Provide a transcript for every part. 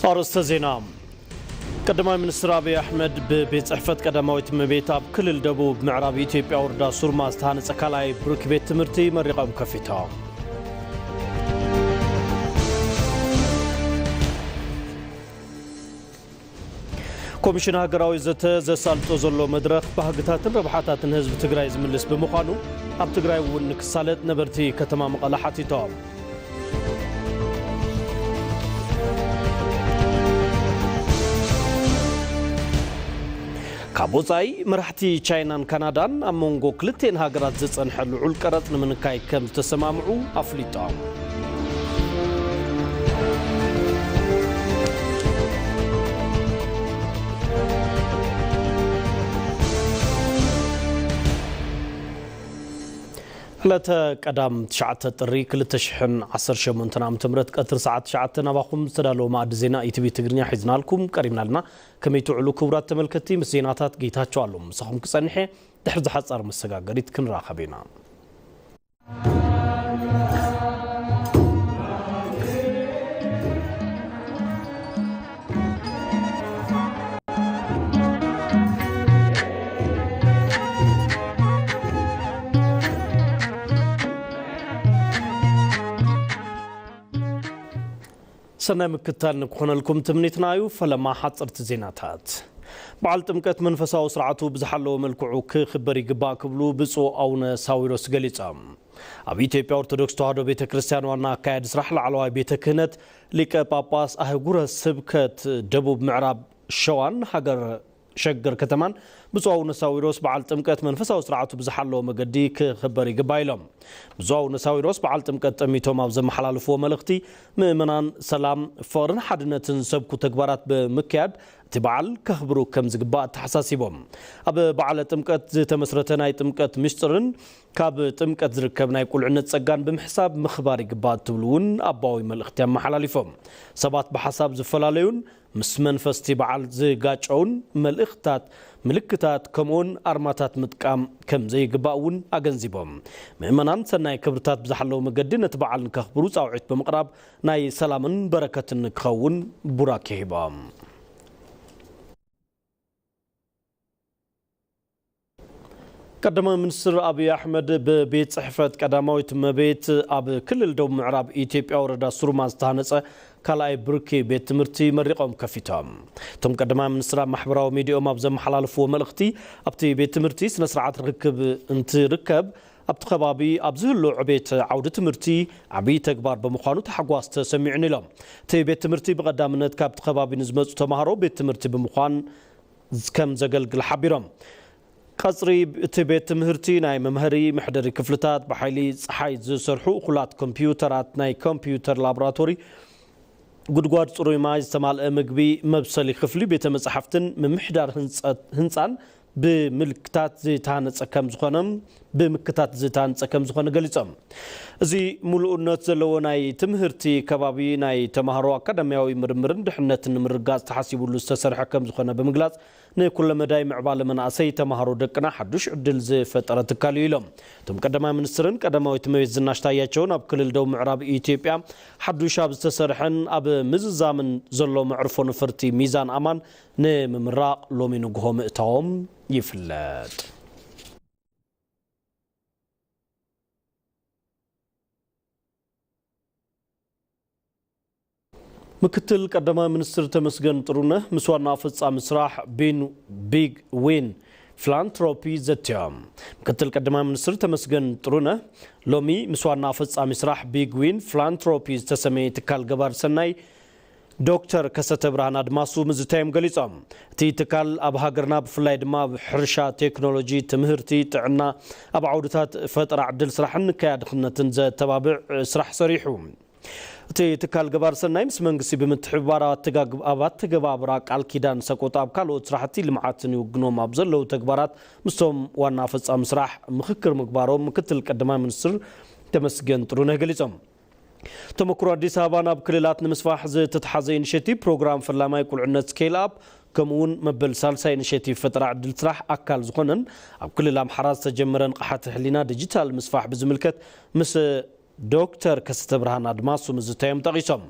ኣርእስተ ዜና። ቀዳማይ ሚኒስትር ኣብይ ኣሕመድ ብቤት ጽሕፈት ቀዳማዊት እመቤት ኣብ ክልል ደቡብ ምዕራብ ኢትዮጵያ ወረዳ ሱርማ ዝተሃነጸ ካልኣይ ብርኪ ቤት ትምህርቲ መሪቖም ከፊቶም። ኮሚሽን ሃገራዊ ዘተ ዘሳልጦ ዘሎ መድረኽ ባህግታትን ረብሓታትን ህዝቢ ትግራይ ዝምልስ ብምዃኑ ኣብ ትግራይ እውን ንክሳለጥ ነበርቲ ከተማ መቐለ ሓቲቶም። ካብ ወጻኢ መራሕቲ ቻይናን ካናዳን ኣብ መንጎ ክልቴን ሃገራት ዝጸንሐ ልዑል ቀረጽ ንምንካይ ከም ዝተሰማምዑ ኣፍሊጦም። ዕለተ ቀዳም ትሽዓተ ጥሪ ክልተ ሽሕን ዓሰርተ ሸሞንተን ዓመተ ምህረት ቀትሪ ሰዓት ትሽዓተ ናባኹም ዝተዳለወ መኣዲ ዜና ኢቲቪ ትግርኛ ሒዝናልኩም ቀሪብና ኣለና። ከመይ ትውዕሉ ክቡራት ተመልከትቲ? ምስ ዜናታት ጌታቸው ኣለሙ ምሳኹም ክጸንሕ እየ። ድሕሪ ዝሓጻር መሰጋገሪት ክንራኸብ ኢና። ሰናይ ምክትታል ንክኾነልኩም ትምኒትና እዩ። ፈለማ ሓፀርቲ ዜናታት። በዓል ጥምቀት መንፈሳዊ ስርዓቱ ብዝሓለወ መልክዑ ክኽበር ይግባእ ክብሉ ብፁዕ ኣቡነ ሳዊሮስ ገሊጾም። ኣብ ኢትዮጵያ ኦርቶዶክስ ተዋሕዶ ቤተ ክርስቲያን ዋና ኣካያዲ ስራሕ ላዕለዋይ ቤተ ክህነት ሊቀ ጳጳስ ኣህጉረ ስብከት ደቡብ ምዕራብ ሸዋን ሃገር ሸገር ከተማን ብፁዕ ኣቡነ ሳዊሮስ በዓል ጥምቀት መንፈሳዊ ስርዓቱ ብዝሓለወ መገዲ ክኽበር ይግባእ ኢሎም። ብፁዕ ኣቡነ ሳዊሮስ በዓል ጥምቀት ጠሚቶም ኣብ ዘመሓላለፍዎ መልእኽቲ፣ ምእመናን ሰላም፣ ፍቕርን ሓድነትን ዝሰብኩ ተግባራት ብምክያድ እቲ በዓል ከኽብሩ ከም ዝግባእ ኣተሓሳሲቦም። ኣብ በዓለ ጥምቀት ዝተመስረተ ናይ ጥምቀት ምስጢርን ካብ ጥምቀት ዝርከብ ናይ ቁልዕነት ጸጋን ብምሕሳብ ምኽባር ይግባእ ትብሉ እውን ኣባዊ መልእኽቲ ኣመሓላሊፎም። ሰባት ብሓሳብ ዝፈላለዩን ምስ መንፈስ እቲ በዓል ዝጋጨውን መልእኽታት፣ ምልክታት ከምኡውን ኣርማታት ምጥቃም ከም ዘይግባእ እውን ኣገንዚቦም። ምእመናን ሰናይ ክብርታት ብዝሓለወ መገዲ ነቲ በዓል ንከኽብሩ ጻውዒት ብምቕራብ ናይ ሰላምን በረከትን ክኸውን ቡራኬ ሂቦም። ቀዳማይ ሚኒስትር ኣብይ ኣሕመድ ብቤት ጽሕፈት ቀዳማዊት እመቤት ኣብ ክልል ደቡብ ምዕራብ ኢትዮጵያ ወረዳ ሱሩማ ዝተሃነጸ ካልኣይ ብርኪ ቤት ትምህርቲ መሪቖም ከፊቶም። እቶም ቀዳማይ ሚኒስትር ኣብ ማሕበራዊ ሚዲያኦም ኣብ ዘመሓላለፍዎ መልእኽቲ፣ ኣብቲ ቤት ትምህርቲ ስነ ስርዓት ርክክብ እንትርከብ፣ ኣብቲ ከባቢ ኣብ ዝህሉ ዕቤት ዓውዲ ትምህርቲ ዓብዪ ተግባር ብምዃኑ ታሕጓስ ተሰሚዑን ኢሎም። እቲ ቤት ትምህርቲ ብቐዳምነት ካብቲ ከባቢ ንዝመጹ ተምሃሮ ቤት ትምህርቲ ብምዃን ከም ዘገልግል ሓቢሮም። ቀጽሪ እቲ ቤት ትምህርቲ ናይ መምሃሪ መሕደሪ ክፍልታት፣ ብሓይሊ ጸሓይ ዝሰርሑ እኹላት ኮምፒውተራት፣ ናይ ኮምፒውተር ላቦራቶሪ፣ ጉድጓድ ጽሩይ ማይ፣ ዝተማልአ ምግቢ መብሰሊ ክፍሊ፣ ቤተ መጻሕፍትን ምምሕዳር ህንጸት-፣ ህንጻን ብምልክታት ዝተሃነጸ ከም ዝኾነ፣ ብምክታት ዝተሃነጸ ከም ዝኾነ ገሊጾም። እዚ ምሉእነት ዘለዎ ናይ ትምህርቲ ከባቢ ናይ ተማሃሮ ኣካዳሚያዊ ምርምርን ድሕነትን ንምርጋጽ ተሓሲቡሉ ዝተሰርሐ ከም ዝኾነ ብምግላጽ፣ ንኩለመዳይ ምዕባለ መናእሰይ ተማሃሮ ደቅና ሓዱሽ ዕድል ዝፈጠረ ትካል እዩ ኢሎም። እቶም ቀዳማይ ሚኒስትርን ቀዳማዊት እመቤት ዝናሽ ታያቸውን ኣብ ክልል ደቡብ ምዕራብ ኢትዮጵያ ሓዱሽ ኣብ ዝተሰርሐን ኣብ ምዝዛምን ዘሎ መዕርፎ ነፈርቲ ሚዛን ኣማን ንምምራቕ ሎሚ ንግሆ ምእታዎም ይፍለጥ። ምክትል ቀዳማይ ሚኒስትር ተመስገን ጥሩነህ ምስ ዋና ፈጻሚ ስራሕ ቢን-፣ ቢግ ዊን ፊላንትሮፒ ዘትዮም። ምክትል ቀዳማይ ሚኒስትር ተመስገን ጥሩነህ ሎሚ ምስ ዋና ፈጻሚ ስራሕ ቢግ ዊን ፊላንትሮፒ ዝተሰመየ ትካል ገባር ሰናይ ዶክተር ከሰተ ብርሃን ኣድማሱ ምዝታዮም ገሊጾም። እቲ ትካል ኣብ ሃገርና ብፍላይ ድማ ኣብ ሕርሻ፣ ቴክኖሎጂ፣ ትምህርቲ፣ ጥዕና፣ ኣብ ዓውድታት ፈጠራ ዕድል ስራሕን ንካያ ድኽነትን ዘተባብዕ ስራሕ ሰሪሑ። እቲ ትካል ገባር ሰናይ ምስ መንግስቲ ብምትሕብባር ኣብ ኣተጋግ-፣ ኣብ ኣተገባብራ ቃል ኪዳን ሰቆጣ ኣብ ካልኦት ስራሕቲ ልምዓትን ይውግኖም ኣብ ዘለዉ ተግባራት ምስቶም ዋና ፈጻሚ ስራሕ ምኽክር ምግባሮም ምክትል ቀዳማይ ሚኒስትር ተመስገን ጥሩነህ ገሊጾም። ተመክሮ ኣዲስ ኣበባ ናብ ክልላት ንምስፋሕ ዝተተሓዘ ኢኒሼቲቭ ፕሮግራም ፈላማይ ቁልዕነት ስኬል ኣፕ ከምኡ እውን መበል ሳልሳይ ኢኒሼቲቭ ፈጠራ ዕድል ስራሕ ኣካል ዝኾነን ኣብ ክልል ኣምሓራ ዝተጀመረ ንቕሓተ ህሊና ዲጂታል ምስፋሕ ብዝምልከት ምስ ዶክተር ከሰተ ብርሃን ኣድማሱ ምዝታዮም ጠቒሶም።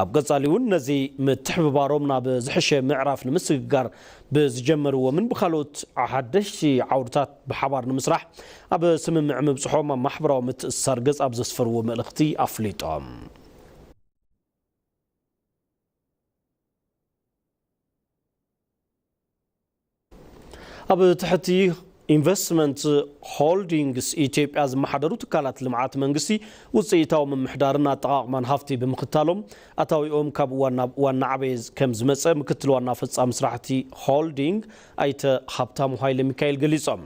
ኣብ ቀጻሊ እውን ነዚ ምትሕብባሮም ናብ ዝሕሸ ምዕራፍ ንምስግጋር ብዝጀመርዎምን ብኻልኦት ሓደሽቲ ዓውድታት ብሓባር ንምስራሕ ኣብ ስምምዕ ምብጽሖም ኣብ ማሕበራዊ ምትእስሳር ገጽ ኣብ ዘስፈርዎ መልእኽቲ ኣፍሊጦም። ኣብ ትሕቲ ኢንቨስትመንት ሆልዲንግስ ኢትዮጵያ ዝመሓደሩ ትካላት ልምዓት መንግስቲ ውፅኢታዊ ምምሕዳርን ኣጠቓቕማን ሃፍቲ ብምኽታሎም ኣታዊኦም ካብ እዋን ናብ እዋን እናዓበየ ከም ዝመፀ ምክትል ዋና ፈፃሚ ስራሕቲ ሆልዲንግ ኣይተ ሃብታሙ ሃይለ ሚካኤል ገሊፆም።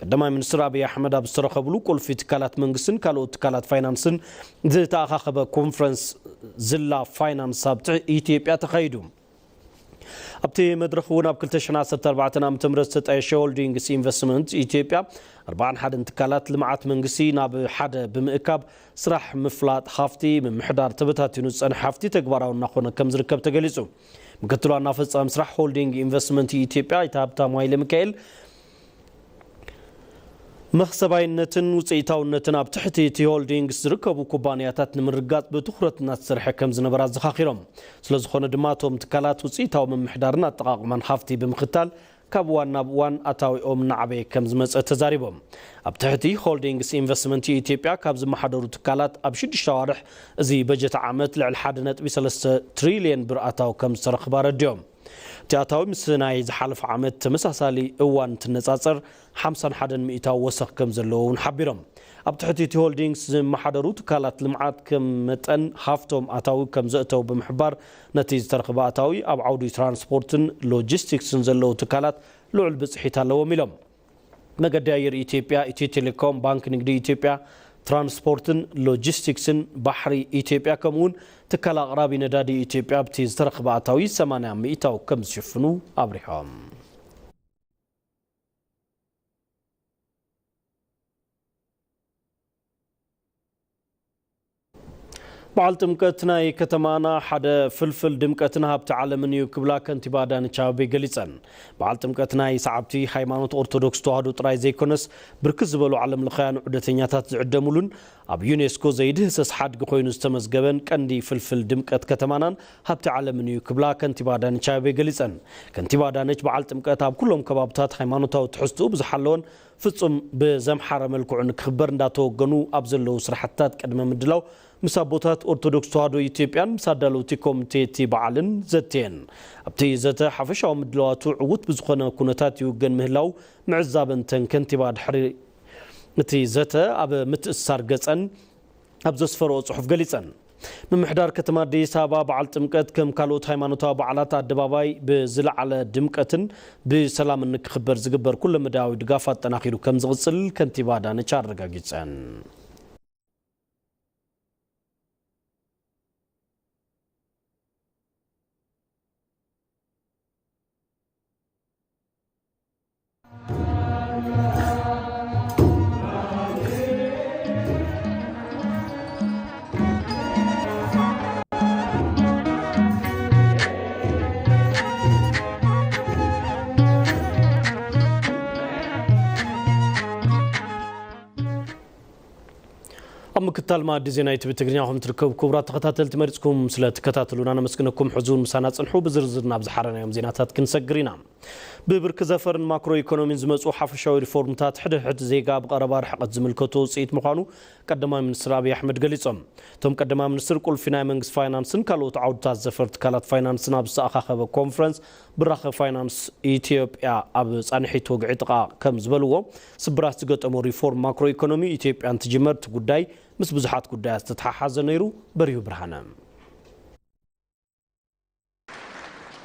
ቀዳማይ ሚኒስትር ኣብይ ኣሕመድ ኣብ ዝተረኸብሉ ቁልፊ ትካላት መንግስትን ካልኦት ትካላት ፋይናንስን ዝተኣኻኸበ ኮንፈረንስ ዝላ ፋይናንስ ኣብ ትሕ- ኢትዮጵያ ተኻይዱ። ኣብቲ መድረኽ እውን ኣብ ክልተ ሽሕን ዓሰርተ ኣርባዕተን ዓመተ ምህረት ዝተጣየሸ ሆልዲንግስ ኢንቨስትመንት ኢትዮጵያ ኣርባዓን ሓደን ትካላት ልምዓት መንግስቲ ናብ ሓደ ብምእካብ ስራሕ ምፍላጥ ሃፍቲ ምምሕዳር ተበታቲኑ ዝፀንሐ ሃፍቲ ተግባራዊ እናኾነ ከም ዝርከብ ተገሊፁ። ምክትል ዋና ፈፃሚ ስራሕ ሆልዲንግ ኢንቨስትመንት ኢትዮጵያ ኣይተ ሃብታሙ ሃይለ ሚካኤል መኽሰባይነትን ውፅኢታውነትን ኣብ ትሕቲ እቲ ሆልዲንግስ ዝርከቡ ኩባንያታት ንምርጋፅ ብትኹረት እናተሰርሐ ከም ዝነበረ ኣዘኻኺሮም። ስለዝኾነ ድማ እቶም ትካላት ውፅኢታዊ ምምሕዳርን ኣጠቓቕማን ሃፍቲ ብምኽታል ካብ እዋን ናብ እዋን ኣታዊኦም እናዓበየ ከም ዝመፀ ተዛሪቦም። ኣብ ትሕቲ ሆልዲንግስ ኢንቨስትመንት ኢትዮጵያ ካብ ዝመሓደሩ ትካላት ኣብ ሽዱሽተ ኣዋርሕ እዚ በጀት ዓመት ልዕሊ ሓደ ነጥቢ ሰለስተ ትሪልየን ብር ኣታዊ ከም ዝተረኽበ ኣረዲኦም። እቲ ኣታዊ ምስ ናይ ዝሓለፈ ዓመት ተመሳሳሊ እዋን እንትነፃፀር ሓምሳን ሓደን ሚእታዊ ወሰኽ ከም ዘለዎ እውን ሓቢሮም። ኣብ ትሕቲ እቲ ሆልዲንግስ ዝመሓደሩ ትካላት ልምዓት ከም መጠን ሃፍቶም ኣታዊ ከም ዘእተው ብምሕባር ነቲ ዝተረኽበ ኣታዊ ኣብ ዓውዲ ትራንስፖርትን ሎጂስቲክስን ዘለዉ ትካላት ልዑል ብፅሒት ኣለዎም ኢሎም። መገዲ ኣየር ኢትዮጵያ፣ ኢትዮ ቴሌኮም፣ ባንክ ንግዲ ኢትዮጵያ፣ ትራንስፖርትን ሎጂስቲክስን ባሕሪ ኢትዮጵያ ከምኡውን ትካል ኣቕራቢ ነዳዲ ኢትዮጵያ ኣብቲ ዝተረኽበ ኣታዊ ሰማንያ ሚእታዊ ከም ዝሽፍኑ ኣብሪሖም። በዓል ጥምቀት ናይ ከተማና ሓደ ፍልፍል ድምቀትን ሃብቲ ዓለምን እዩ ክብላ ከንቲባ ኣዳነች ኣቤቤ ገሊፀን። በዓል ጥምቀት ናይ ሰዓብቲ ሃይማኖት ኦርቶዶክስ ተዋህዶ ጥራይ ዘይኮነስ ብርክት ዝበሉ ዓለም ለኻውያን ዑደተኛታት ዝዕደሙሉን ኣብ ዩኔስኮ ዘይድህሰስ ሓድጊ ኮይኑ ዝተመዝገበን ቀንዲ ፍልፍል ድምቀት ከተማናን ሃብቲ ዓለምን እዩ ክብላ ከንቲባ ኣዳነች ኣቤቤ ገሊፀን። ከንቲባ ኣዳነች በዓል ጥምቀት ኣብ ኩሎም ከባብታት ሃይማኖታዊ ትሕዝትኡ ብዝሓለወን ፍጹም ብዘምሓረ መልክዑ ንክኽበር እንዳተወገኑ ኣብ ዘለዉ ስራሕትታት ቅድመ ምድላው ምስ ኣቦታት ኦርቶዶክስ ተዋህዶ ኢትዮጵያን ምስ ኣዳለውቲ ኮሚቴ እቲ በዓልን ዘትየን። ኣብቲ ዘተ ሓፈሻዊ ምድላዋቱ ዕዉት ብዝኾነ ኩነታት ይውገን ምህላው ምዕዛበን እተን ከንቲባ ድሕሪ እቲ ዘተ ኣብ ምትእስሳር ገጸን ኣብ ዘስፈረኦ ጽሑፍ ገሊጸን። ምምሕዳር ከተማ ኣዲስ ኣበባ በዓል ጥምቀት ከም ካልኦት ሃይማኖታዊ በዓላት ኣደባባይ ብዝለዓለ ድምቀትን ብሰላምን ንክኽበር ዝግበር ኩለመዳያዊ ድጋፍ ኣጠናኺሩ ከም ዝቕጽል ከንቲባ ኣዳነች ኣረጋጊጸን። ኣብ ምክታል መኣዲ ዜና ዩቲቪ ትግርኛ ኹም ትርከቡ ክቡራት ተኸታተልቲ መሪፅኩም ስለ ትከታተሉና ነመስግነኩም። ሕዚ እውን ምሳና ፅንሑ። ብዝርዝር ናብ ዝሓረናዮም ዜናታት ክንሰግር ኢና። ብብርኪ ዘፈርን ማክሮ ኢኮኖሚን ዝመፁ ሓፈሻዊ ሪፎርምታት ሕድሕድ ዜጋ ብቐረባ ርሕቐት ዝምልከቶ ውፅኢት ምዃኑ ቀዳማይ ሚኒስትር ኣብይ ኣሕመድ ገሊፆም። እቶም ቀዳማይ ሚኒስትር ቁልፊ ናይ መንግስቲ ፋይናንስን ካልኦት ዓውድታት ዘፈር ትካላት ፋይናንስን ኣብ ዝተኣኻኸበ ኮንፈረንስ ብራኸ ፋይናንስ ኢትዮጵያ ኣብ ፃንሒት ወግዒ ጥቓ ከም ዝበልዎ ስብራት ዝገጠሞ ሪፎርም ማክሮ ኢኮኖሚ ኢትዮጵያ እንትጅመር እቲ ጉዳይ ምስ ብዙሓት ጉዳያት ዝተተሓሓዘ ነይሩ። በሪሁ ብርሃነ።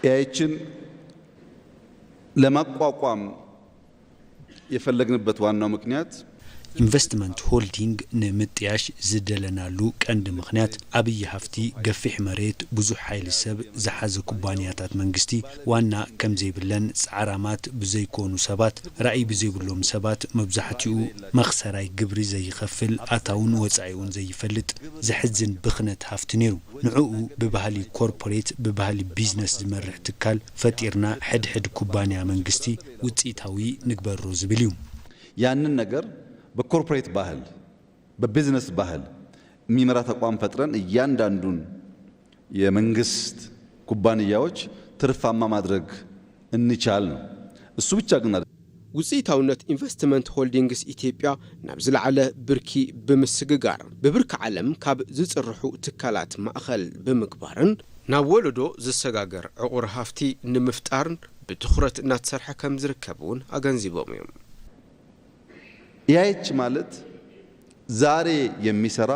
ኤአይችን ለማቋቋም የፈለግንበት ዋናው ምክንያት ኢንቨስትመንት ሆልዲንግ ንምጥያሽ ዝደለናሉ ቀንዲ ምኽንያት ዓብዪ ሃፍቲ፣ ገፊሕ መሬት፣ ብዙሕ ሓይሊ ሰብ ዝሓዘ ኩባንያታት መንግስቲ ዋና ከምዘይብለን ፃዕራማት ብዘይኮኑ ሰባት፣ ራእይ ብዘይብሎም ሰባት፣ መብዛሕትኡ መኽሰራይ፣ ግብሪ ዘይኸፍል፣ ኣታውን ወፃኢኡን ዘይፈልጥ ዘሕዝን ብኽነት ሃፍቲ ነይሩ። ንዕኡ ብባህሊ ኮርፖሬት፣ ብባህሊ ቢዝነስ ዝመርሕ ትካል ፈጢርና ሕድሕድ ኩባንያ መንግስቲ ውፅኢታዊ ንግበሮ ዝብል እዩ። ያንን ነገር በኮርፖሬት ባህል፣ በቢዝነስ ባህል፣ የሚመራ ተቋም ፈጥረን እያንዳንዱን የመንግስት ኩባንያዎች ትርፋማ ማድረግ እንቻል ነው። እሱ ብቻ ግን ውፅኢታውነት ኢንቨስትመንት ሆልዲንግስ ኢትዮጵያ ናብ ዝለዓለ ብርኪ ብምስግጋር ብብርኪ ዓለም ካብ ዝፅርሑ ትካላት ማእኸል ብምግባርን ናብ ወለዶ ዝሰጋገር ዕቑር ሃፍቲ ንምፍጣርን ብትኹረት እናተሰርሐ ከም ዝርከብ እውን ኣገንዚቦም እዮም። ኢኣይች ማለት ዛሬ የሚሰራ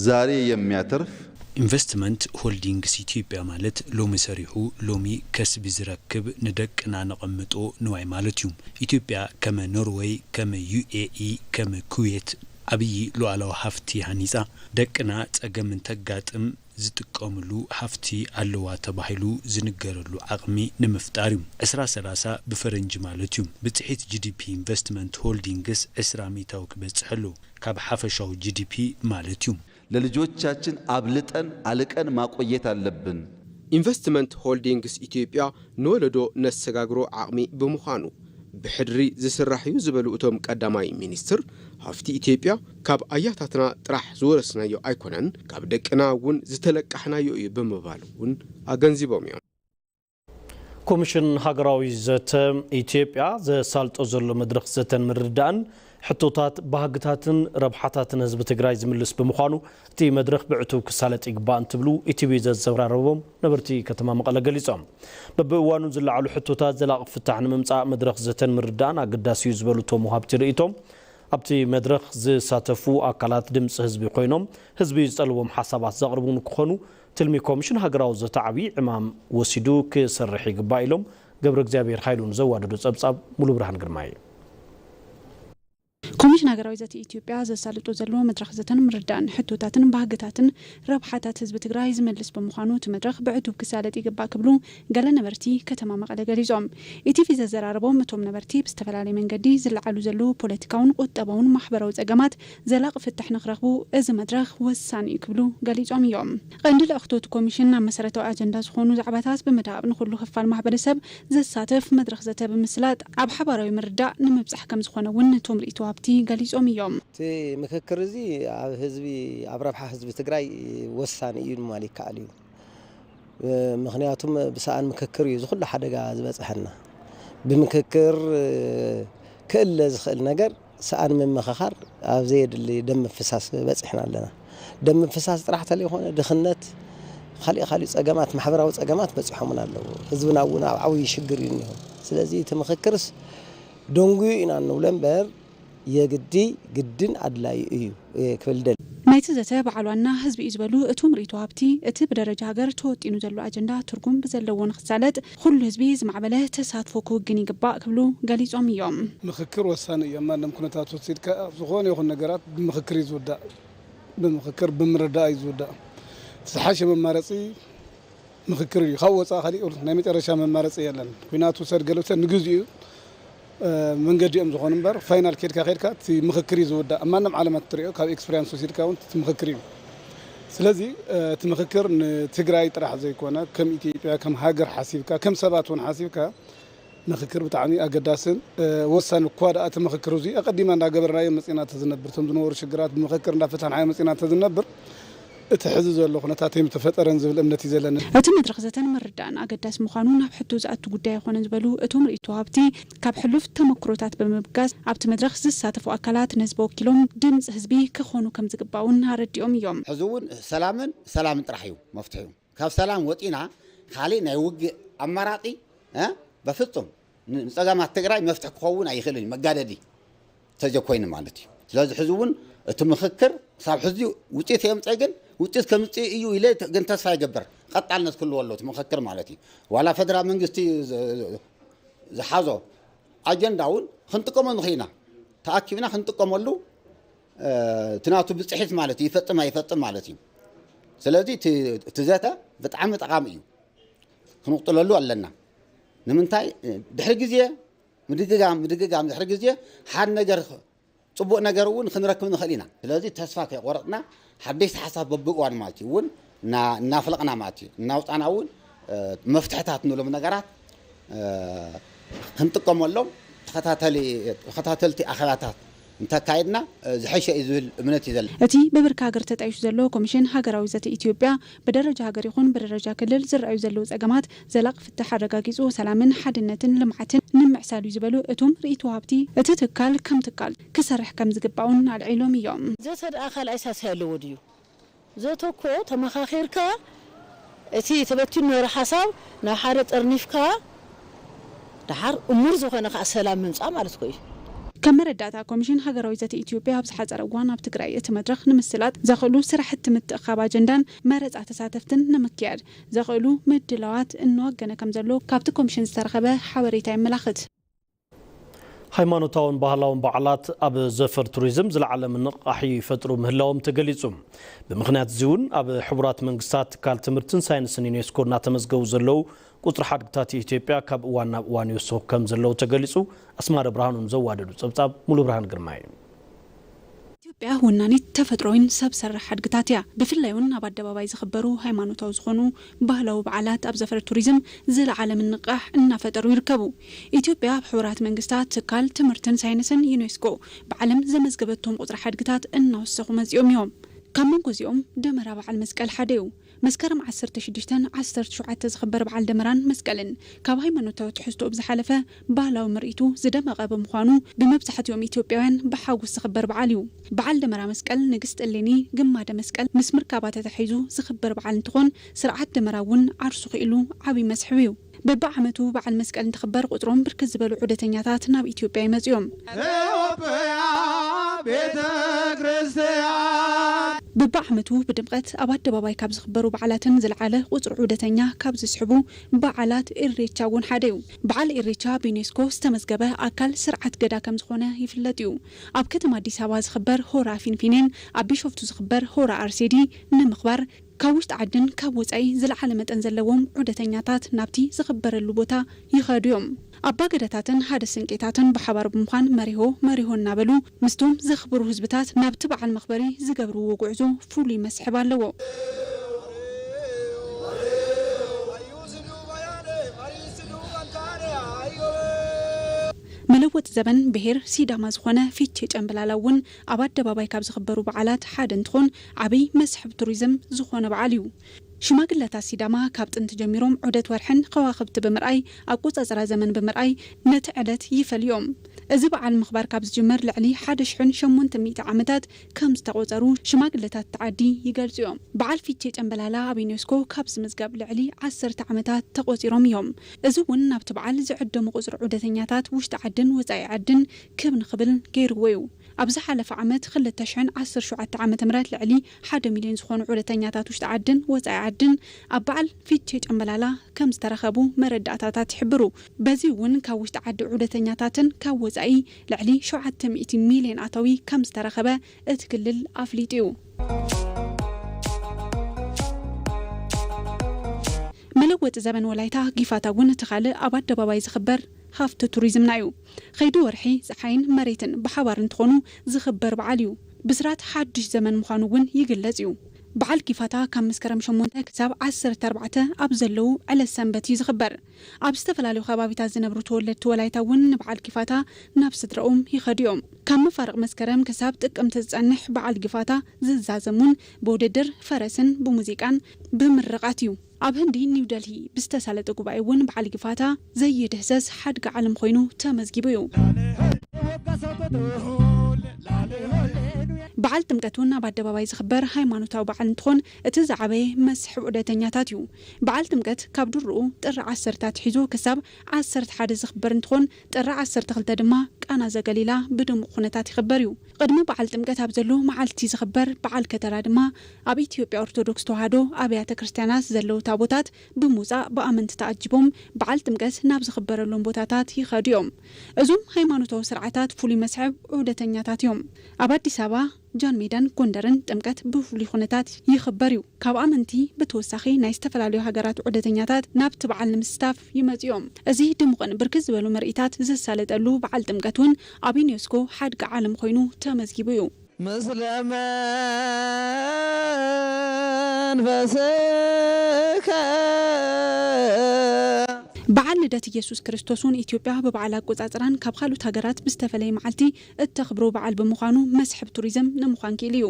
ዛሬ የሚያተርፍ ኢንቨስትመንት ሆልዲንግስ ኢትዮጵያ ማለት ሎሚ ሰሪሑ ሎሚ ከስቢ ዝረክብ ንደቅና ነቐምጦ ንዋይ ማለት እዩ። ኢትዮጵያ ከመ ኖርወይ፣ ከመ ዩኤኢ፣ ከመ ኩዌት ዓብዪ ሉዓላዊ ሃፍቲ ሃኒፃ ደቅና ፀገም እንተጋጥም ዝጥቀምሉ ሃፍቲ ኣለዋ ተባሂሉ ዝንገረሉ ዓቕሚ ንምፍጣር እዩ። ዕስራ ሰላሳ ብፈረንጂ ማለት እዩ። ብፅሒት ጂ ዲ ፒ ኢንቨስትመንት ሆልዲንግስ ዕስራ ሚእታዊ ክበፅሕ ኣለዎ ካብ ሓፈሻዊ ጂ ዲ ፒ ማለት እዩ። ለልጆቻችን አብልጠን አልቀን ማቆየት አለብን። ኢንቨስትመንት ሆልዲንግስ ኢትዮጵያ ንወለዶ ነሰጋግሮ ዓቕሚ ብምዃኑ ብሕድሪ ዝስራሕ እዩ ዝበሉ እቶም ቀዳማይ ሚኒስትር፣ ሃፍቲ ኢትዮጵያ ካብ ኣያታትና ጥራሕ ዝወረስናዮ ኣይኮነን፣ ካብ ደቅና እውን ዝተለቃሕናዮ እዩ ብምባል እውን ኣገንዚቦም እዮም። ኮሚሽን ሃገራዊ ዘተ ኢትዮጵያ ዘሳልጦ ዘሎ መድረኽ ዘተን ምርድዳእን ሕቶታት ባህግታትን ረብሓታትን ህዝቢ ትግራይ ዝምልስ ብምዃኑ እቲ መድረኽ ብዕቱብ ክሳለጥ ይግባእ እንትብሉ ኢቲቪ ዘዘራረቦም ነበርቲ ከተማ መቐለ ገሊጾም። በብእዋኑ ዝለዓሉ ሕቶታት ዘላቒ ፍታሕ ንምምጻእ መድረኽ ዘተን ምርድዳእን ኣገዳሲ እዩ ዝበሉ እቶም ወሃብቲ ርእይቶም ኣብቲ መድረኽ ዝሳተፉ ኣካላት ድምፂ ህዝቢ ኮይኖም ህዝቢ ዝጠልቦም ሓሳባት ዘቕርቡ ንክኾኑ ትልሚ ኮሚሽን ሃገራዊ ዘተ ዓብዪ ዕማም ወሲዱ ክሰርሕ ይግባእ ኢሎም ገብረ እግዚኣብሔር ሃይሉ ንዘዋደዶ ጸብጻብ ሙሉ ብርሃን ግርማይ። ኮሚሽን ሃገራዊ ዘተ ኢትዮጵያ ዘሳልጦ ዘሎ መድረኽ ዘተን ምርዳእን ሕቶታትን ባህግታትን ረብሓታት ህዝቢ ትግራይ ዝመልስ ብምዃኑ እቲ መድረኽ ብዕቱብ ክሳለጥ ይግባእ ክብሉ ገለ ነበርቲ ከተማ መቐለ ገሊጾም። ኢቲቪ ዘዘራረቦም እቶም ነበርቲ ብዝተፈላለየ መንገዲ ዝለዓሉ ዘለዉ ፖለቲካውን ቁጠባውን ማሕበራዊ ጸገማት ዘላቒ ፍታሕ ንክረኽቡ እዚ መድረኽ ወሳኒ እዩ ክብሉ ገሊጾም እዮም። ቀንዲ ልእኽቶ እቲ ኮሚሽን ናብ መሰረታዊ ኣጀንዳ ዝኾኑ ዛዕባታት ብምድሃብ ንኹሉ ክፋል ማሕበረሰብ ዘሳተፍ መድረኽ ዘተ ብምስላጥ ኣብ ሓባራዊ ምርዳእ ንምብጻሕ ከም ዝኾነ እውን እቶም ርእይቶ ሃብቲ ገሊጾም እዮም። እቲ ምክክር እዚ ኣብ ህዝቢ ኣብ ረብሓ ህዝቢ ትግራይ ወሳኒ እዩ ንምባል ይከኣል እዩ። ምኽንያቱም ብሰኣን ምክክር እዩ ዝኹሉ ሓደጋ ዝበፅሐና። ብምክክር ክእለ ዝኽእል ነገር ሰኣን ምምኽኻር ኣብ ዘየድሊ ደም ምፍሳስ በፂሕና ኣለና። ደም ምፍሳስ ጥራሕ ተለይኮነ ድኽነት፣ ካሊእ ካሊእ ፀገማት፣ ማሕበራዊ ፀገማት በፂሖምና ኣለዉ። ህዝብና እውን ኣብ ዓብዪ ሽግር እዩ እኒሆ። ስለዚ እቲ ምኽክርስ ደንጉዩ ኢና እንብሎ እምበር የግዲ ግድን ኣድላዩ እዩ ክብል ደሊ። ናይቲ ዘተ በዓል ዋና ህዝቢ እዩ ዝበሉ እቶም ርእይቶ ሃብቲ፣ እቲ ብደረጃ ሃገር ተወጢኑ ዘሎ ኣጀንዳ ትርጉም ብዘለዎ ንክሳለጥ ኩሉ ህዝቢ ዝማዕበለ ተሳትፎ ክውግን ይግባእ ክብሉ ገሊጾም እዮም። ምኽክር ወሳኒ እዩ። ኣብ ማንም ኩነታት ወሲድካ ዝኾነ ይኹን ነገራት ብምኽክር እዩ ዝውዳእ። ብምኽክር ብምርዳእ እዩ ዝውዳእ። እቲ ዝሓሸ መማረፂ ምኽክር እዩ። ካብ ወፃኢ ካሊእ ናይ መጨረሻ መማረፂ የለን። ኩናት ውሰድ ገለ ውሰድ ንግዚኡ መንገዲ እዮም ዝኾኑ እምበር ፋይናል ኬድካ ኬድካ እቲ ምኽክር እዩ ዝውዳእ። ኣብ ማንም ዓለማት ትሪኦ ካብ ኤክስፕሪያንስ ወሲድካ እውን እቲ ምኽክር እዩ። ስለዚ እቲ ምኽክር ንትግራይ ጥራሕ ዘይኮነ ከም ኢትዮጵያ ከም ሃገር ሓሲብካ ከም ሰባት እውን ሓሲብካ ምኽክር ብጣዕሚ ኣገዳስን ወሳኒ እኳ ደኣ እቲ ምኽክር እዚ ኣቐዲምና እንዳገበርናዮ መፂና ተዝነብር እቶም ዝነበሩ ሽግራት ብምኽክር እንዳፈታሕናዮ መፂና ተዝነብር እቲ ሕዚ ዘሎ ኩነታት ኣይምተፈጠረን ዝብል እምነት እዩ ዘለኒ። እቲ መድረኽ ዘተን ምርዳእን ኣገዳሲ ምዃኑ ናብ ሕቶ ዝኣቱ ጉዳይ ኣይኮነን ዝበሉ እቶም ርእይቶ ሃብቲ፣ ካብ ሕሉፍ ተመክሮታት ብምብጋስ ኣብቲ መድረኽ ዝሳተፉ ኣካላት ንህዝቢ ወኪሎም ድምፂ ህዝቢ ክኾኑ ከም ዝግባእ እውን ኣረዲኦም እዮም። ሕዚ እውን ሰላምን ሰላምን ጥራሕ እዩ መፍትሒኡ። ካብ ሰላም ወፂና ካሊእ ናይ ውግእ ኣማራፂ በፍፁም ንፀገማት ትግራይ መፍትሒ ክኸውን ኣይኽእልን እዩ፣ መጋደዲ ተዘኮይኑ ማለት እዩ። ስለዚ ሕዚ እውን እቲ ምኽክር ክሳብ ሕዚ ውፅኢት የምፀ ግን ውፅኢት ከምፅእ እዩ ኢለ ግን ተስፋ ይገብር። ቀጣልነት ክህልዎ ኣለዎ እቲ ምኽክር ማለት እዩ። ዋላ ፈደራል መንግስቲ ዝሓዞ ኣጀንዳ እውን ክንጥቀመሉ ንኽእል ኢና። ተኣኪብና ክንጥቀመሉ እቲ ናቱ ብፅሒት ማለት እዩ ይፈፅም ኣይፈፅም ማለት እዩ። ስለዚ እቲ ዘተ ብጣዕሚ ጠቓሚ እዩ። ክንቕጥለሉ ኣለና። ንምንታይ ድሕሪ ግዜ ምድግጋም ምድግጋም ድሕሪ ግዜ ሓደ ነገር ፅቡቕ ነገር እውን ክንረክብ ንኽእል ኢና። ስለዚ ተስፋ ከይቆረፅና ሓደሽቲ ሓሳብ በብእዋን ማለት እዩ እውን እናፍለቕና ማለት እዩ እናውፃና እውን መፍትሕታት ንብሎም ነገራት ክንጥቀመሎም ተኸታተልቲ ኣኼባታት እንተካየድና ዝሐሸ እዩ ዝብል እምነት እዩ ዘሎ። እቲ ብብርኪ ሃገር ተጣይሹ ዘሎ ኮሚሽን ሃገራዊ ዘተ ኢትዮጵያ ብደረጃ ሃገር ይኹን ብደረጃ ክልል ዝረኣዩ ዘለዉ ጸገማት ዘላቒ ፍታሕ ኣረጋጊጹ ሰላምን ሓድነትን ልምዓትን ንምዕሳል እዩ ዝበሉ እቶም ርእይቶ ወሃብቲ፣ እቲ ትካል ከም ትካል ክሰርሕ ከም ዝግባእ እውን ኣልዒሎም እዮም። ዘተ ደኣ ካልኣይ ሳልሳይ ኣለዎ ድዩ? ዘተ እኮ ተመኻኺርካ እቲ ተበቲኑ ነይሩ ሓሳብ ናብ ሓደ ጠርኒፍካ ደሓር እሙር ዝኾነ ከዓ ሰላም ምምፃእ ማለት እኮ እዩ። ከም መረዳእታ ኮሚሽን ሃገራዊ ዘተ ኢትዮጵያ ኣብ ዝሓፀረ እዋን ኣብ ትግራይ እቲ መድረኽ ንምስላጥ ዘኽእሉ ስራሕቲ ምትእኻብ ኣጀንዳን መረፃ ተሳተፍትን ንምክያድ ዘኽእሉ ምድላዋት እናወገነ ከም ዘሎ ካብቲ ኮሚሽን ዝተረኸበ ሓበሬታ የመላኽት። ሃይማኖታውን ባህላውን በዓላት ኣብ ዘፈር ቱሪዝም ዝለዓለ ምንቕቓሕ ይፈጥሩ ምህላዎም ተገሊጹ። ብምኽንያት እዚ እውን ኣብ ሕቡራት መንግስታት ትካል ትምህርትን ሳይንስን ዩኔስኮ እናተመዝገቡ ዘለዉ ቁጽሪ ሓድግታት ኢትዮጵያ ካብ እዋን ናብ እዋን ይወሰኹ ከም ዘለዉ ተገሊጹ። ኣስማረ ብርሃኑ ንዘዋደዱ ጸብጻብ ሙሉ ብርሃን ግርማይ። ኢትዮጵያ ወናኒት ተፈጥሮዊን ሰብ ሰራሕ ሓድግታት እያ። ብፍላይ እውን ኣብ ኣደባባይ ዝኽበሩ ሃይማኖታዊ ዝኾኑ ባህላዊ በዓላት ኣብ ዘፈር ቱሪዝም ዝለዓለ ምንቕቓሕ እናፈጠሩ ይርከቡ። ኢትዮጵያ ኣብ ሕቡራት መንግስታት ትካል ትምህርትን ሳይንስን ዩኔስኮ ብዓለም ዘመዝገበቶም ቁፅሪ ሓድግታት እናወሰኹ መፂኦም እዮም። ካብ መንጎ እዚኦም ደመራ በዓል መስቀል ሓደ እዩ። መስከረም ዓሰርተ ሽዱሽተን ዓሰርተ ሸውዓተ ዝኽበር በዓል ደመራን መስቀልን ካብ ሃይማኖታዊ ትሕዝቶኡ ብዝሓለፈ ባህላዊ ምርኢቱ ዝደመቐ ብምዃኑ ብመብዛሕትኦም ኢትዮጵያውያን ብሓጎስ ዝኽበር በዓል እዩ። በዓል ደመራ መስቀል ንግስቲ እሌኒ ግማደ መስቀል ምስ ምርካባ ተታሒዙ ዝኽበር በዓል እንትኾን ስርዓት ደመራ እውን ዓርሱ ክኢሉ ዓብዪ መስሕብ እዩ። በብዓመቱ በዓል መስቀል እንትኽበር ቁፅሮም ብርክት ዝበሉ ዑደተኛታት ናብ ኢትዮጵያ ይመፁ እዮም። ኢትዮጵያ ቤተ ክርስቲያን በብዓመቱ ብድምቐት ኣብ ኣደባባይ ካብ ዝኽበሩ በዓላትን ዝለዓለ ቁፅሪ ዑደተኛ ካብ ዝስሕቡ በዓላት ኢሬቻ እውን ሓደ እዩ። በዓል ኢሬቻ ብዩኔስኮ ዝተመዝገበ ኣካል ስርዓት ገዳ ከም ዝኾነ ይፍለጥ እዩ። ኣብ ከተማ ኣዲስ ኣበባ ዝኽበር ሆራ ፊንፊኔን ኣብ ቢሾፍቱ ዝኽበር ሆራ ኣርሴዲ ንምኽባር ካብ ውሽጢ ዓድን ካብ ወፃኢ ዝለዓለ መጠን ዘለዎም ዑደተኛታት ናብቲ ዝኽበረሉ ቦታ ይኸዱ እዮም። ኣባገዳታትን ሓደ ስንቄታትን ብሓባር ብምዃን መሪሆ መሪሆ እናበሉ ምስቶም ዘኽብሩ ህዝብታት ናብቲ በዓል መኽበሪ ዝገብርዎ ጉዕዞ ፍሉይ መስሕብ ኣለዎ። መለወጢ ዘበን ብሄር ሲዳማ ዝኾነ ፊቼ ጨምበላላ እውን ኣብ ኣደባባይ ካብ ዝኽበሩ በዓላት ሓደ እንትኾን ዓብይ መስሕብ ቱሪዝም ዝኾነ በዓል እዩ። ሽማግለታት ሲዳማ ካብ ጥንቲ ጀሚሮም ዑደት ወርሕን ከዋኽብቲ ብምርኣይ ኣቆፃፅራ ዘመን ብምርኣይ ነቲ ዕለት ይፈልዮም። እዚ በዓል ምኽባር ካብ ዝጅመር ልዕሊ ሓደ ሽሕን ሸሞንተ ሚእቲ ዓመታት ከም ዝተቖፀሩ ሽማግለታት እቲ ዓዲ ይገልፁ እዮም። በዓል ፊቼ ጨምበላላ ኣብ ዩኔስኮ ካብ ዝምዝገብ ልዕሊ ዓሰርተ ዓመታት ተቖፂሮም እዮም። እዚ እውን ናብቲ በዓል ዝዕደሙ ቁፅሪ ዑደተኛታት ውሽጢ ዓድን ወፃኢ ዓድን ክብ ንኽብል ገይርዎ እዩ። ኣብ ዝሓለፈ ዓመት ክልተ ሽሕን ዓሰርተ ሸውዓተ ዓመተ ምህረት ልዕሊ ሓደ ሚልዮን ዝኾኑ ዑደተኛታት ውሽጢ ዓድን ወፃኢ ዓድን ኣብ በዓል ፊቼ ጨምበላላ ከም ዝተረኸቡ መረዳእታታት ይሕብሩ። በዚ እውን ካብ ውሽጢ ዓዲ ዑደተኛታትን ካብ ወፃኢ ልዕሊ ሸውዓተ ሚእቲ ሚልዮን ኣታዊ ከም ዝተረኸበ እቲ ክልል ኣፍሊጡ እዩ። መለወጢ ዘበን ወላይታ ጊፋታ እውን እቲ ካልእ ኣብ ኣደባባይ ዝኽበር ሃፍቲ ቱሪዝምና እዩ። ኸይዲ ወርሒ፣ ፀሓይን መሬትን ብሓባር እንትኾኑ ዝኽበር በዓል እዩ። ብስራት ሓድሽ ዘመን ምዃኑ እውን ይግለፅ እዩ። በዓል ጊፋታ ካብ መስከረም ሸሞንተ ክሳብ ዓሰርተ ኣርባዕተ ኣብ ዘለዉ ዕለት ሰንበት እዩ ዝኽበር። ኣብ ዝተፈላለዩ ከባቢታት ዝነብሩ ተወለድቲ ወላይታ እውን ንበዓል ጊፋታ ናብ ስድራኦም ይኸዱ እዮም። ካብ መፋርቕ መስከረም ክሳብ ጥቅምቲ ዝጸንሕ በዓል ጊፋታ ዝዛዘም እውን ብውድድር ፈረስን ብሙዚቃን ብምርቓት እዩ። ኣብ ህንዲ ኒው ደልሂ ብዝተሳለጠ ጉባኤ እውን በዓል ጊፋታ ዘይድህሰስ ሓድጊ ዓለም ኮይኑ ተመዝጊቡ እዩ። በዓል ጥምቀት እውን ኣብ ኣደባባይ ዝኽበር ሃይማኖታዊ በዓል እንትኾን እቲ ዝዓበየ መስሕብ ዑደተኛታት እዩ። በዓል ጥምቀት ካብ ድርኡ ጥሪ ዓሰርተ ኣትሒዙ ክሳብ ዓሰርተ ሓደ ዝኽበር እንትኾን ጥሪ ዓሰርተ ክልተ ድማ ቃና ዘገሊላ ብድሙቕ ኩነታት ይኽበር እዩ። ቅድሚ በዓል ጥምቀት ኣብ ዘሎ መዓልቲ ዝኽበር በዓል ከተራ ድማ ኣብ ኢትዮጵያ ኦርቶዶክስ ተዋህዶ ኣብያተ ክርስቲያናት ዘለዉ ታቦታት ብምውፃእ ብኣመንቲ ተኣጅቦም በዓል ጥምቀት ናብ ዝኽበረሎም ቦታታት ይኸዱ እዮም። እዞም ሃይማኖታዊ ስርዓታት ፍሉይ መስሕብ ዑደተኛታት እዮም። ኣብ ኣዲስ ኣበባ፣ ጃን ሜዳን ጎንደርን ጥምቀት ብፍሉይ ኩነታት ይኽበር እዩ። ካብ ኣመንቲ ብተወሳኺ ናይ ዝተፈላለዩ ሃገራት ዑደተኛታት ናብቲ በዓል ንምስታፍ ይመፁ እዮም። እዚ ድሙቕን ብርክት ዝበሉ ምርኢታት ዝሳለጠሉ በዓል ጥምቀት እውን ኣብ ዩኔስኮ ሓድጊ ዓለም ኮይኑ ተመዝጊቡ እዩ። ምስለ መንፈስከ በዓል ልደት ኢየሱስ ክርስቶስ እውን ኢትዮጵያ ብበዓል ኣቆጻጽራን ካብ ካልኦት ሃገራት ብዝተፈለየ መዓልቲ እተኽብሮ በዓል ብምዃኑ መስሕብ ቱሪዝም ንምዃን ክኢሉ እዩ።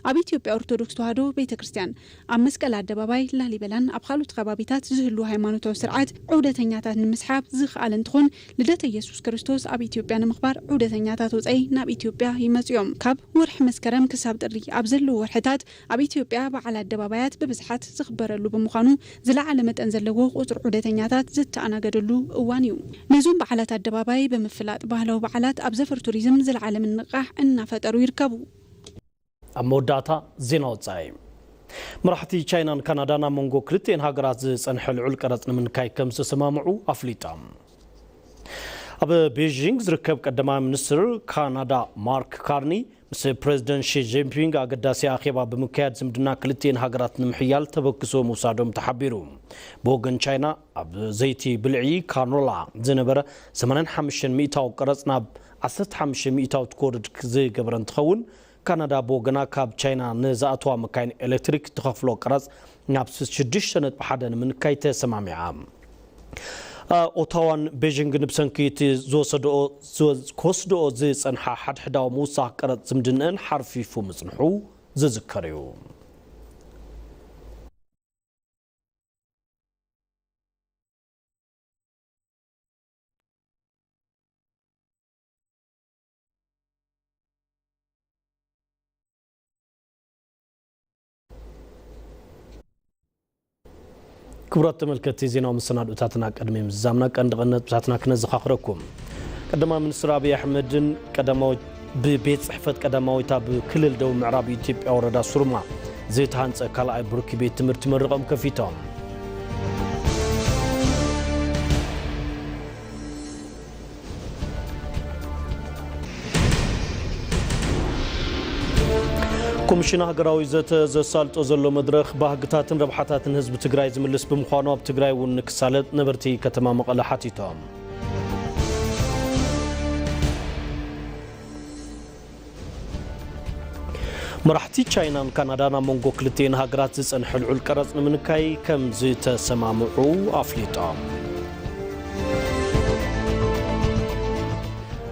ኣብ ኢትዮጵያ ኦርቶዶክስ ተዋህዶ ቤተ ክርስቲያን ኣብ መስቀል ኣደባባይ፣ ላሊበላን ኣብ ካልኦት ከባቢታት ዝህሉ ሃይማኖታዊ ስርዓት ዑደተኛታት ንምስሓብ ዝኸኣል እንትኾን፣ ልደተ ኢየሱስ ክርስቶስ ኣብ ኢትዮጵያ ንምኽባር ዑደተኛታት ወጻኢ ናብ ኢትዮጵያ ይመጹ እዮም። ካብ ወርሒ መስከረም ክሳብ ጥሪ ኣብ ዘለዉ ወርሕታት ኣብ ኢትዮጵያ በዓል ኣደባባያት ብብዝሓት ዝኽበረሉ ብምዃኑ፣ ዝለዓለ መጠን ዘለዎ ቁጽሪ ዑደተኛታት ዝተኣናገደሉ እዋን እዩ። ነዞም በዓላት ኣደባባይ ብምፍላጥ፣ ባህላዊ በዓላት ኣብ ዘፈር ቱሪዝም ዝለዓለ ምንቕቓሕ እናፈጠሩ ይርከቡ። ኣብ መወዳእታ ዜና ወጻኢ። መራሕቲ ቻይናን ካናዳን ኣብ መንጎ ክልቲኤን ሃገራት ዝጸንሐ ልዑል ቀረጽ ንምንካይ ከም ዝተሰማምዑ ኣፍሊጦም። ኣብ ቤጂንግ ዝርከብ ቀዳማይ ሚኒስትር ካናዳ ማርክ ካርኒ ምስ ፕሬዚደንት ሺ ጂንፒንግ ኣገዳሲ ኣኼባ ብምክያድ ዝምድና ክልቲኤን ሃገራት ንምሕያል ተበግሶ ምውሳዶም ተሓቢሩ። ብወገን ቻይና ኣብ ዘይቲ ብልዒ ካኖላ ዝነበረ ሰማንያን ሓሙሽተን ሚእታዊ ቀረጽ ናብ ዓሰርተ ሓሙሽተ ሚእታዊ ክወርድ ዝገበረ እንትኸውን፣ ካናዳ ብወገና ካብ ቻይና ንዝኣትዋ መካይን ኤሌክትሪክ ትኸፍሎ ቀረጽ ናብ ሽዱሽተ ነጥቢ ሓደ ንምንካይ ተሰማሚዓ። ኦታዋን ቤጂንግን ብሰንኪ እቲ ዝወሰድኦ ዝወ- ክወስድኦ ዝጸንሓ ሓድሕዳዊ ምውሳኽ ቀረጽ ዝምድንአን ሓርፊፉ ምጽንሑ ዝዝከር እዩ። ክቡራት ተመልከትቲ፣ ዜናዊ መሰናድኦታትና ቅድሚ ምዝዛምና ቀንዲ ቀንዲ ነጥብታትና ክነዘኻኽረኩም። ቀዳማይ ሚኒስትር ኣብይ ኣሕመድን ቀዳማዊት ብቤት ጽሕፈት ቀዳማዊት ኣብ ክልል ደቡብ ምዕራብ ኢትዮጵያ ወረዳ ሱሩማ ዝተሃንጸ ካልኣይ ብርኪ ቤት ትምህርቲ መሪቖም ከፊቶም። ኮሚሽን ሃገራዊ ዘተ ዘሳልጦ ዘሎ መድረኽ ባህግታትን ረብሓታትን ህዝቢ ትግራይ ዝምልስ ብምዃኑ ኣብ ትግራይ እውን ንክሳለጥ ነበርቲ ከተማ መቐለ ሓቲቶም። መራሕቲ ቻይናን ካናዳን ኣብ መንጎ ክልቲኤን ሃገራት ዝጸንሐ ልዑል ቀረጽ ንምንካይ ከም ዝተሰማምዑ ኣፍሊጦም።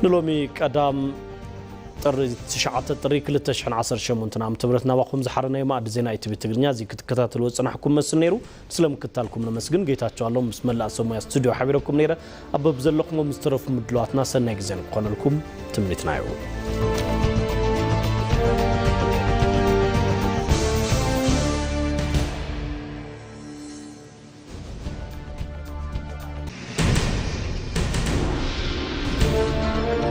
ንሎሚ ቀዳም ጥሪ ትሽዓተ ጥሪ ክልተ ሽሕን ዓሰርተ ሸሞንተን ዓመተ ምህረት ናባኹም ዝሓረናዮ ማእዲ ዜና ኢቲቪ ትግርኛ እዚ ክትከታተልዎ ዝጸናሕኩም መስል ነይሩ። ስለምክታልኩም ነመስግን። ጌታቸው ኣለሙ ምስ መላእ ሰብ ሞያ ስቱድዮ ሓቢረኩም ነይረ። ኣብ በብዘለኹም ምስ ዝተረፉ ምድላዋትና ሰናይ ግዜ ንክኾነልኩም ትምኒትና እዩ።